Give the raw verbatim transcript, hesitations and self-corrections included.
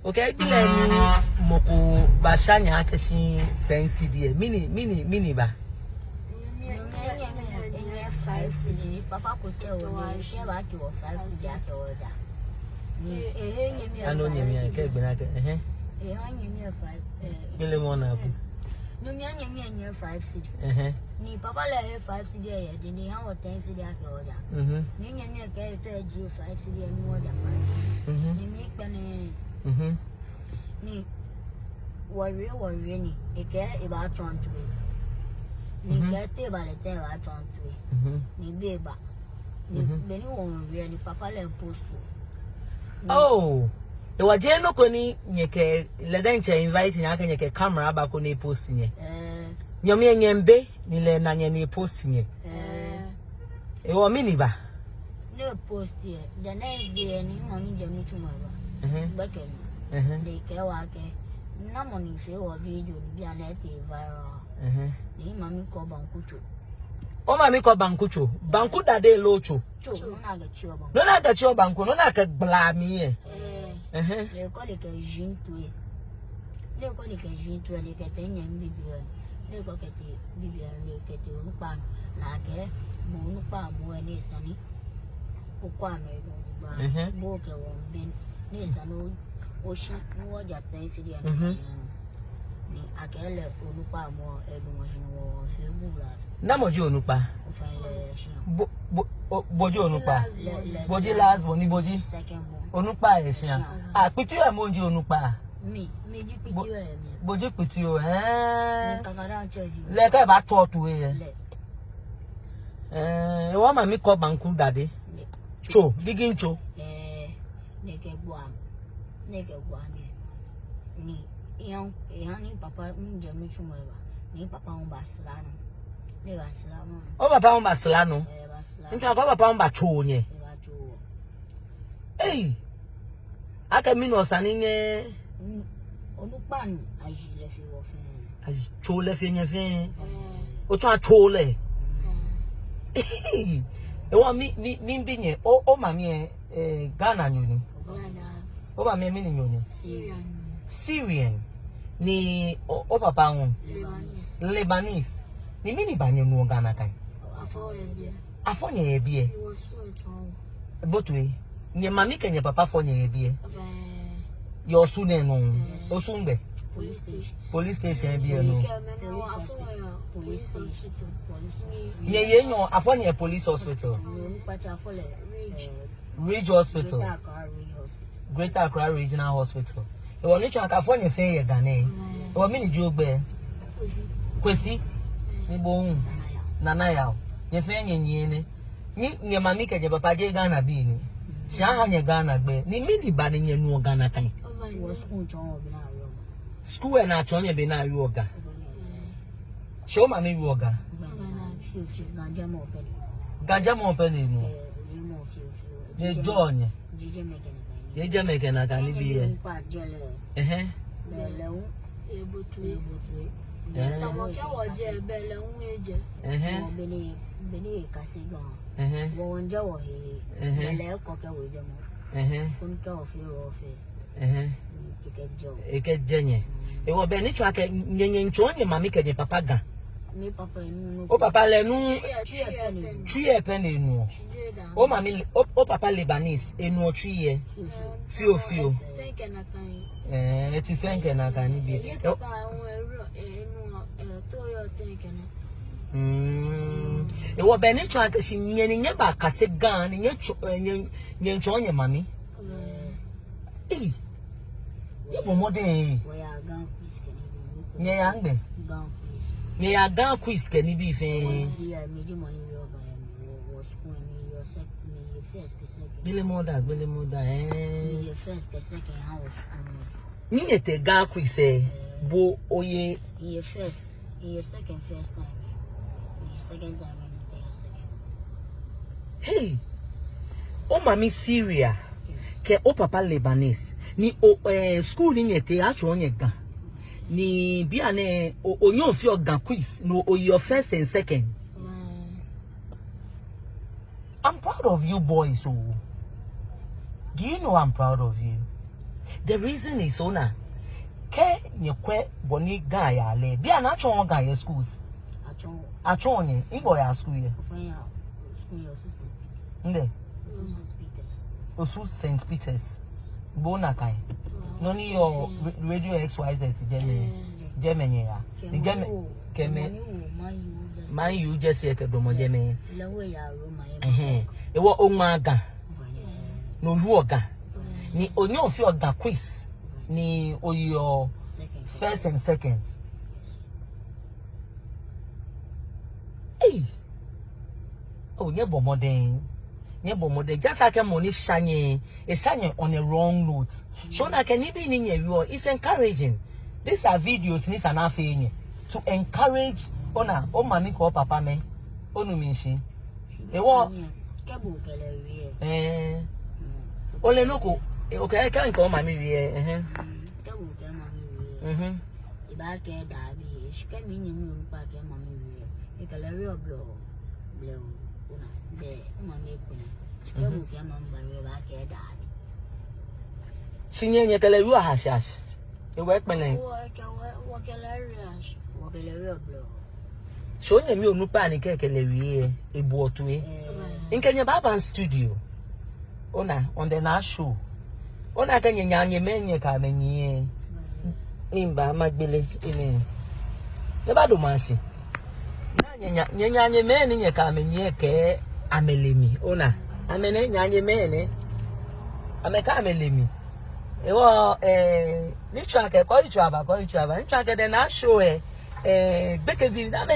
Okay, bi lɛ ni mɔ ko basha nyɛ akɛ shi ten cedi lɛ, mɛni, mɛni, mɛni ba? Nyɛmi, nyɛmi, nyɛmi five cedi, papa ko tsɛ wɔ ni, tsɛ ba ki wɔ five cedi akɛ wɔja. Ni, ehe nyɛmi. Ano nyɛmi akɛ gbɛnaa akɛ, ɛhɛɛ. Ehe nyɛmi five, eh. Gbele mɔ na bu. Nyɛmi, nyɛmi, nyɛmi five cedi. Ɛhɛɛ. Ni papa lɛ he five cedi yɛ edɛŋ, ni eha wɔ ten cedi akɛ wɔja. Mhm. Ni nyɛmi kɛɛ etɔ eji five cedi ni wɔja five cedi. Mhm. Ni mikpɛ nɛɛ. Mhm. Ni wɔwie, wɔwie ni ekɛɛ ebaatsɔ ntoe. Ni ekɛɛ te eba lɛ tɛŋŋ ebaatsɔ ntoe. Mhm. Ni be ba. Ni be ni wɔwie ni papa lɛ post wɔ. Oh, ewa je nɔ ko ni nyɛkɛ lɛ diɛŋtsɛ invite nyɛ akɛ nyɛkɛ camera aba ko ni post nyɛ. Eh. Nyɛmi nyɛmiibe ni lɛ ena nyɛ ni post nyɛ. Eh. Ewa mɛni ba? Ni post yɛ, the next day ni mami jɛ nitsumɔ eba. Mhm. Gbɛkɛ nɔ. Mhm. Ni ekɛɛ wɔ akɛ, namɔ ni fee wɔ video ni bianɛ etee viral. Mhm. Ni mami kɔ banku tso. Omami kɔ banku tso. Banku dade loo tso? Tso, nɔ ni akɛtsiɔ banku. Nɔ ni akɛtsiɔ banku, nɔ ni akɛgbalaa mli lɛ. Eh. Ɛhɛɛ. Ni ekɔ lɛ kɛ ji ntoe. Ni ekɔ lɛ kɛ ji ntoe, ni ekɛtee nyɛmi bibioo. Ni ekɔ kɛtee bibioo, ni ekɛtee onukpa nɔ. Ni ekɛɛ, bo onukpa moŋ lɛ ni esa ni okɔ amɛ gbogbo. Ɛhɛɛ. Bo okɛ wɔ miibe. Ni esa ni o, oshi, ni wɔja ten cedi. Mhm. Ni akɛ lɛ onukpa moŋ lɛ edamɔ shi ni wɔfee bu last. Namɔ ji onukpa? Ofɛɛ lɛ shi. Bo, bo, o, bo ji onukpa? Lɛ, lɛ, bo ji lɛ, last born ni bo ji? Second born. Onukpa yɛ shia. Shia. Ah, kpitioo lɛ moŋ ji onukpa? Mi, mi ji kpitioo lɛ mi. Bo ji kpitioo, ɛɛ. Mi kaka dan tsɛ ji. Lɛ kɛ ba tɔ tu yɛ. Lɛ. Ɛɛ, ewa mami kɔ banku dade. Lɛ. Tso, gigin tso. Ɛɛ. Ni ekɛgba mi, ni ekɛgba mi. Ni eha, eha ni papa ŋjɛ nitsumɔ eba. Ni papa ŋba sra nɔ. Ni eba sra nɔ. O papa ŋba sra nɔ? Ɛɛ, eba sra nɔ. Ntsɔ akɛ o papa ŋba tso nyɛ. Eba tso. Ei! Akɛ mɛni esa ni nyɛ. Onukpa ni aji lɛ fɛɛ wɔ fɛɛ. Aji tso lɛ fɛɛ nyɛ fɛɛ. Ɛɛ. Otsɔ atso lɛ. Mm. Ewa mi, mi, mibi nyɛ, o, omami lɛ, eh, Ghananyo ni? Ghana. Omami lɛ mɛni nyo ni? Syrian. Syrian. Ni o, opapa hu? Lebanese. Lebanese. Ni mɛni ba nyɛnuɔ Ghana nakai? Afɔ yɛ biɛ. Afɔ nyɛ yɛ biɛ? Bo toi. Nyɛmami kɛ nyɛpapa fɔ nyɛ yɛ biɛ? Ɛɛ. Yɛ Osu nɛɛ nɔ. Yes. Osu nɛgbɛ? Police station. Police station yɛ biɛ nɔ. Police hospital. Police hospital. Nyɛ yɛ nyɔ, afɔ nyɛ police hospital. Ridge Hospital. Greater Accra Ridge Hospital. Greater Accra Regional Hospital. Ewa ni tsɔɔ akɛ afɔ nyɛ fɛɛ yɛ Ghana. Ewa mɛni ji ogbɛi? Kwesi. Ni bo hu? Nana Yaw. Nyɛ fɛɛ nyɛnyiɛ nɛ. Ni nyɛmami kɛ nyɛpapa jeee Ghanabii ni? Shi aha nyɛ Ghana gbɛi. Ni mɛni ba ni nyɛnuɔ Ghana nakai? Wɔ school tsɔɔ wɔ bɔ ni awieɔ Ga. School lɛ naa tsɔɔ nyɛ bɔ ni awieɔ Ga. Shi omami wieɔ Ga? Ga jɛmɔ pɛ ni enuɔ. Ga jɛmɔ pɛ ni enuɔ. Ni ejɔɔ nyɛ. Ni ejɛmɛ kɛ nakai nibii lɛ. Ɛhɛɛ. Ɛhɛɛ. Ɛhɛɛ. Ɛhɛɛ. Ɛhɛɛ. Ekɛjɛ nyɛ. Ewa bɔ ni tsɔɔ akɛ nyɛ, nyɛtsɔɔ nyɛmami kɛ nyɛpapa Ga. Opapa lɛ nu. Twi lɛ pɛ ni enuɔ. Omami, o, opapa Lebanese, enuɔ Twi lɛ. Fioo, fioo. Ɛɛ, eti sɛŋ kɛ nakai nibii. Mm. Ewa bɔ ni tsɔɔ akɛ shi nyɛ ni nyɛbakase Ga ni nyɛtsɔɔ, ɛɛ, nyɛ, nyɛtsɔɔ nyɛmami. Ei, nyɛbɔ mɔdɛŋ ei. Nyɛyaa nɛgbɛ? Nyɛyaa Ga quiz kɛ nibii fɛɛ. Gbele mɔ daa, gbele mɔ daa, ɛɛ. Ni nyɛtee Ga quiz lɛ, bo oye? Miye first, miye second first time. Miye second time, miye second. Hey! Omami Syria, kɛ opapa Lebanese. Ni o, eh, school ni nyɛtee atsɔɔ nyɛ Ga. Ni bianɛ o, onyɛ ofeɔ Ga quiz, no oyeɔ first and second. Mm. I'm proud of you boys o. Do you know I'm proud of you? The reason is ona, kɛ nyɛkwɛ bɔ ni Ga yaa lɛ, bianɛ atsɔɔɔ Ga yɛ schools. Atsɔɔ. Atsɔɔ nyɛ, nɛgbɛ oyaa school yɛ? Ofainɛ, school yɛ Osu Saint Peters. Nɛgbɛ? Osu Saint Peters. Osu Saint Peters. Bo nakai. Nɔ ni yɔɔ ra-, Radio X Y Z jɛmɛ. Jɛmɛ nyɛyaa. Ni jɛmɛ kɛ mɛi. Man U jersey kɛ damɔ jɛmɛ. Ɛhɛɛ. Hewɔ oŋmaa Ga. Ni owieɔ Ga. Ni onyɛɔ ofeɔ Ga quiz. Ni oyeɔ first and second. Ei! Oh, nyɛbɔ mɔdɛŋ. Nyɛbɔ mɔdɛŋ. Just akɛ mɔ ni sha nyɛ, esha nyɛ on a wrong note. So ona akɛ nibii ni nyɛyɔɔ, it's encouraging. These are videos ni esa ni afee nyɛ to encourage, ona, omami kɛ opapamɛi. Onu mishishi? Hewɔ. Kɛ bo kɛ lɛ wie. Ɛɛ. Ole nɔ ko, eh, okay, kɛ mikɛ omami wie, ɛhɛɛ. Kɛ bo kɛ mami wie. Mhm. Ebaakɛɛ daabi, shi kɛ mi nyɛmi onukpa kɛ mami wie. Ekɛ lɛ wieɔ blɛoo, blɛoo, ona, bɛ, omami ekpɛlɛ. Shi kɛ bo kɛ mami bawie, ebaakɛɛ daabi. Shi nyɛ, nyɛkɛ lɛ wieɔ hashash. Ewɔ ekpɛlɛ. Wɔkɛ, wɔ, wɔkɛ lɛ wieɔ hashash. Wɔkɛ lɛ wieɔ blɛoo. So nyɛmi onukpa ni kɛ ekɛ lɛ wie, ebuɔ toi. Mikɛ nyɛ baaba studio. Ona, on the Naa Show. Ona akɛ nyɛnyaa nyɛmɛi ni nyɛkɛ amɛ nyiɛ. Miiba magbele enɛ. Nyɛbadamɔ shi. Nyɛnyaa nyɛmɛi ni nyɛkɛ amɛ nyiɛ kɛ amɛle mi. Ona, amɛ nɛ, nyaa nyɛmɛi nɛ. Amɛkɛ amɛle mi. Hewɔ, eh, nitsumɔ akɛ, kɔ nitsumɔ aba, kɔ nitsumɔ aba. Nitsumɔ akɛ the Naa Show, eh, eh, gbekɛbii, amɛ